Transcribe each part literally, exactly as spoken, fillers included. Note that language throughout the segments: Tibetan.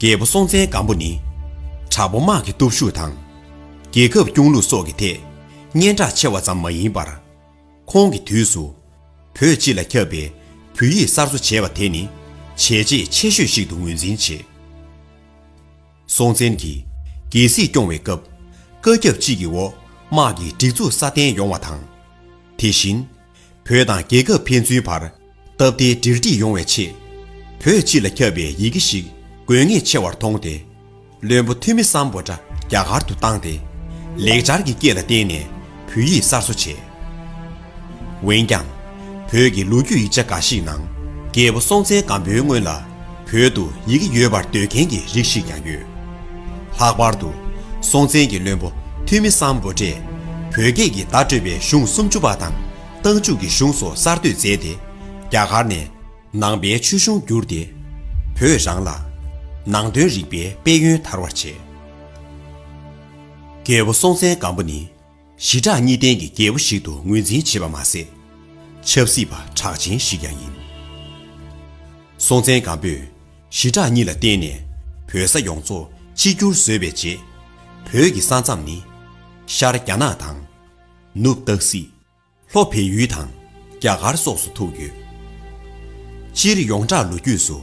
རྒྱལ་པོ་སྲོང་བཙན་སྒམ་པོ་ནི། དྲག་པོ་དམག་གི་སྟོབས་ཤུགས་དང་། རྒྱལ་ཁབ་སྐྱོང་ལུགས་སོགས་ཀྱི་ཐད་སྙན་གྲགས་ཆེ་བ་ཙམ་མ་ཡིན་པར། ཁོང་གི་དུས་སུ། བོད་སྤྱི་ལ་ཁྱབ་པའི་བོད་ཡིག་གསར་བཟོ་བྱས་པ་དེ་ནི་བྱས་རྗེས་ཆེ་ཤོས་ཤིག་ཏུ་ངོས་འཛིན་བྱེད། སྲོང་བཙན་གྱིས་རྒྱལ་སྲིད་སྐྱོང་བའི་སྐབས། བཀའ་ཁྱབ་གཅིག་གི་འོག་དམག་གི་སྒྲིག་འཛུགས་སྲ་བརྟན་ཡོང་བ་དང་། དེ་བཞིན། བོད་དང་རྒྱལ་ཁབ་ཕན་ཚུན་བར་སྟབས་བདེའི་འབྲེལ་འདྲིས་ཡོང་བའི་ཆེད། བོད་སྤྱི་ལ་ཁྱབ་པའི་ཡི་གེ་ཞིག་དགོས་ངེས་ཆེ་བར་མཐོང་སྟེ། བློན་པོ་ཐོན་མི་སམ་བྷོ་ཊ་རྒྱ་གར་དུ་བཏང་སྟེ། ལེགས་སྦྱར་གྱི་སྐད་ལ་བརྟེན་ནས་བོད་ཡིག་གསར་བཟོ་བྱས། འོན་ཀྱང་། བོད་ཀྱི་ལོ་རྒྱུས་ཡིག་ཆ་འགའ་ཞིག་ནང་། རྒྱལ་པོ་སྲོང་བཙན་སྒམ་པོའི་སྔོན་ལ། བོད་དུ་ཡི་གེ་ཡོད་པར་འདོད་མཁན་གྱི་རིགས་ཤིག་ཀྱང་ཡོད། ལྷག་པར་དུ། སྲོང་བཙན་གྱི་བློན་པོ་ཐོན་མི་སམ་བྷོ་ཊས། བོད་སྐད་ཀྱི་བརྡ་སྤྲོད་པའི་གཞུང་སུམ་ཅུ་པ་དང་། རྟགས་འཇུག་གི་གཞུང་སོགས་གསར་གཏོད་མཛད་དེ། རྒྱ་གར་ནས་ནང་པའི་ཆོས་གཞུང་བསྒྱུར་ཏེ། བོད་རང་ལ་ནང་དོན་རིག་པའི་དཔལ་ཡོན་དར་བར་བྱས། རྒྱལ་པོ་སྲོང་བཙན་སྒམ་པོ་ནི། ཞི་དྲག་གཉིས་ལྡན་གྱི་རྒྱལ་པོ་ཞིག་ཏུ་ངོས་འཛིན་བྱེད་པ་མ་ཟད། ཆབ་སྲིད་པ་གྲགས་ཅན་ཞིག་ཀྱང་ཡིན། སྲོང་བཙན་སྒམ་པོས་ཞི་དྲག་གཉིས་ལ་བརྟེན་ནས་བོད་ས་ཡོངས་རྫོགས་གཅིག་གྱུར་བཟོས་པའི་རྗེས། བོད་ཀྱི་ས་མཚམས་ནི་ཤར་རྒྱ་ནག་དང་། ནུབ་སྟག་གཟིག་ལྷོ་བལ་ཡུལ་དང་རྒྱ་གར་སོགས་སུ་ཐུག་ཡོད། སྤྱིར་ཡོངས་གྲགས་ལོ་རྒྱུས་སུ།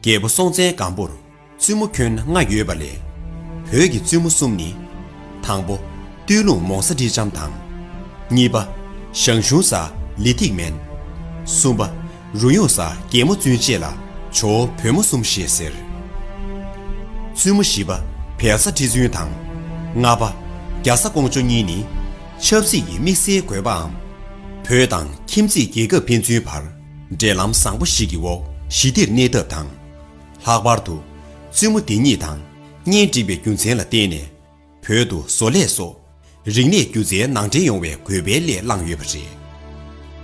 རྒྱལ་པོ་སྲོང་བཙན་སྒམ་པོར་བཙུན་མོ་ཁྱོན་ལྔ་ཡོད་པ་ལས། བོད་ཀྱི་བཙུན་མོ་གསུམ་ནི། དང་པོ། སྟོད་ལུང་མོང་ས་ཁྲི་ལྕམ་དང་། གཉིས་པ། ཞང་ཞུང་ས་ལི་ཐིག་མན། གསུམ་པ། རུ་ཡོང་ས་རྒྱལ་མོ་བཙུན་བཅས་ལ་ཇོ་བོ་བོད་མོ་གསུམ་ཞེས་ཟེར། བཙུན་མོ་བཞི་པ་བལ་བཟའ་ཁྲི་བཙུན་དང་། ལྔ་པ་རྒྱ་བཟའ་ཀོང་ཇོ་གཉིས་ནི་ཆབ་སྲིད་ཀྱི་དམིགས་བསལ་དགོས་པའམ། བོད་དང་ཁྱིམ་མཚེས་རྒྱལ་ཁབ་ཕན་ཚུན་བར་འབྲེལ་ལམ་བཟང་པོ་ཞིག་གི་འོག་ཞི་བདེར་གནས་ཐབས་དང་། ལྷག་པར་དུ་བཙུན་མོ་འདི་ཉིད་དང་གཉེན་སྒྲིག་པའི་རྒྱུ་མཚན་ལ་བརྟེན་ནས། བོད་དུ་བཟོ་ལས་སོགས་རིག་གནས་སྒྱུ་རྩལ་ནང་འདྲེན་ཡོང་བའི་དགོས་པའི་སླད་བླངས་ཡོད་པ་རེད།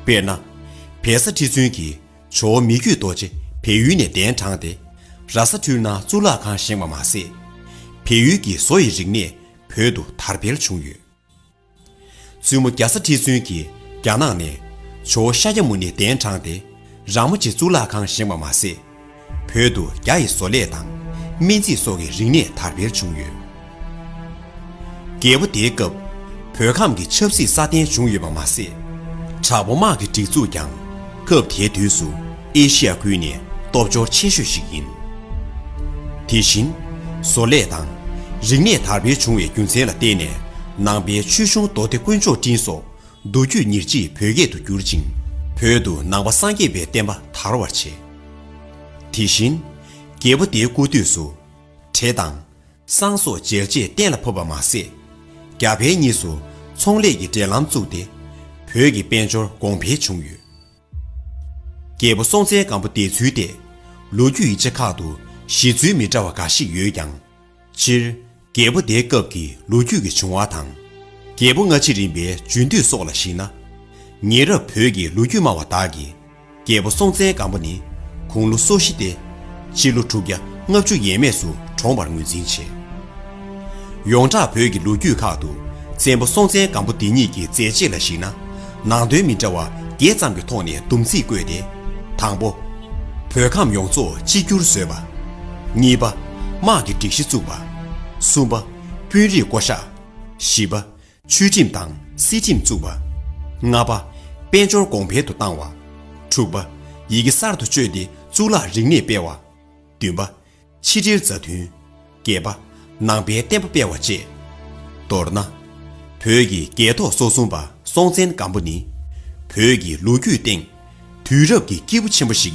དཔེར་ན། བལ་བཟའ་ཁྲི་བཙུན་གྱིས་ཇོ་བོ་མི་བསྐྱོད་རྡོ་རྗེ་བལ་ཡུལ་ནས་གདན་དྲངས་ཏེ། ར་ས་འཕྲུལ་ནང་གཙུག་ལག་ཁང་བཞེངས་པ་མ་ཟད། བལ་ཡུལ་གྱི་བཟོ་ཡི་རིག་གནས་བོད་དུ་དར་འཕེལ་བྱུང་ཡོད། བཙུན་མོ་རྒྱ་བཟའ་ཁྲི་བཙུན་གྱིས་རྒྱ་ནག་ནས་ཇོ་བོ་ཤཱཀྱ་མུ་ནེ་གདན་དྲངས་ཏེ། ར་མོ་ཆེ་གཙུག་ལག་ཁང་བཞེངས་པ་མ་ཟད། བོད་དུ་རྒྱ་ཡི་བཟོ་ལས་དང་སྨན་རྩིས་སོགས་ཀྱི་རིག་གནས་དར་འཕེལ་བྱུང་ཡོད། རྒྱལ་པོ་དེའི་སྐབས་བོད་ཁམས་ཀྱི་ཆབ་སྲིད་སྲ་བརྟན་བྱུང་ཡོད་པ་མ་ཟད། དྲག་པོ་དམག་གི་སྒྲིག་འཛུགས་ཀྱང་སྐབས་དེའི་དུས་སུ་ཨེ་ཤི་ཡ་ཁུལ་ནས་སྟོབས་འབྱོར་ཆེ་ཤོས་ཤིག་ཡིན། དེ་བཞིན། བཟོ་ལས་དང་རིག་གནས་དར་འཕེལ་བྱུང་བའི་རྒྱུ་མཚན་ལ་བརྟེན་ནས་ནང་པའི་ཆོས་གཞུང་མདོ་སྡེ་དཀོན་མཆོག་སྤྲིན་སོགས། མདོ་རྒྱུད་ཉེར་གཅིག་བོད་སྐད་དུ་བསྒྱུར་ཅིང་། བོད་དུ་ནང་པ་སངས་རྒྱས་པའི་བསྟན་པ་དར་བར་བྱས། དེ་བཞིན། རྒྱལ་པོ་དེའི་སྐུ་དུས་སུ། བྲེ་དང་། བསང་སོགས་མཇལ་ཆས་གཏན་ལ་ཕབ་པ་མ་ཟད། རྒྱ་བལ་གཉིས་སུ་ཚོང་ལས་ཀྱི་འབྲེལ་ལམ་བཙུགས་ཏེ། བོད་ཀྱི་དཔལ་འབྱོར་གོང་འཕེལ་བྱུང་ཡོད། རྒྱལ་པོ་སྲོང་བཙན་སྒམ་པོ་འདས་ཚུལ་ཏེ། ལོ་རྒྱུས་ཡིག་ཆ་ཁག་ཏུ་བཞེད་ཚུལ་མི་འདྲ་བ་འགའ་ཞིག་ཡོད་ཀྱང་། སྤྱིར། རྒྱལ་པོ་དེའི་སྐབས་ཀྱི་ལོ་རྒྱུས་ཀྱི་བྱུང་བ་དང་། རྒྱལ་པོ་སྔ་ཕྱི་རིམ་པའི་རྒྱུན་མཐུད་སོགས་ལ་གཞིགས་ན། ཉེ་རབས་བོད་ཀྱི་ལོ་རྒྱུས་སྨྲ་བ་དག་གིས། རྒྱལ་པོ་སྲོང་བཙན་སྒམ་པོ་ནི་དགུང་ལོ་སོ་བཞི་སྟེ། ཕྱི་ལོ་དྲུག་བརྒྱ་ལྔ་བཅུ་ཡས་མས་སུ་གྲོངས་པར་ངོས་འཛིན་བྱེད། ཡོངས་གྲགས་བོད་ཀྱི་ལོ་རྒྱུས་ཁག་ཏུ་བཙན་པོ་སྲོང་བཙན་སྒམ་པོ་འདི་ཉིད་ཀྱི་མཛད་རྗེས་ལ་གཞིགས་ན། ནང་དོན་མི་འདྲ་བ་བརྒྱད་ཙམ་གྱི་ཐོག་ནས་བསྡོམས་ཚིག་བཀོད་དེ། དང་པོ། བོད་ཁམས་ཡོངས་རྫོགས་གཅིག་གྱུར་བཟོས་པ། གཉིས་པ། དམག་གི་སྒྲིག་གཞི་བཙུགས་པ། གསུམ་པ། དཔོན་རིགས་བསྐོ་གཞག་བཞི་པ། ཆོས་ཁྲིམས་དང་སྲིད་ཁྲིམས་བཙུགས་པ། ལྔ་པ། དཔལ་འབྱོར་གོང་འཕེལ་དུ་བཏང་བ། དྲུག་པ། ཡི་གེ་གསར་དུ་བཅོས་ཏེ་གཙུག་ལག་རིག་གནས་སྤེལ་བ། བདུན་པ། ཕྱི་འབྲེལ་མཛའ་མཐུན། བརྒྱད་པ། ནང་པའི་བསྟན་པ་སྤེལ་བ་བཅས། མདོར་ན། བོད་ཀྱི་རྒྱལ་ཐོག་སོ་གསུམ་པ་སྲོང་བཙན་སྒམ་པོ་ནི། བོད་ཀྱི་ལོ་རྒྱུས་སྟེང་། དུས་རབས་ཀྱི་སྐྱེས་བུ་ཆེན་པོ་ཞིག་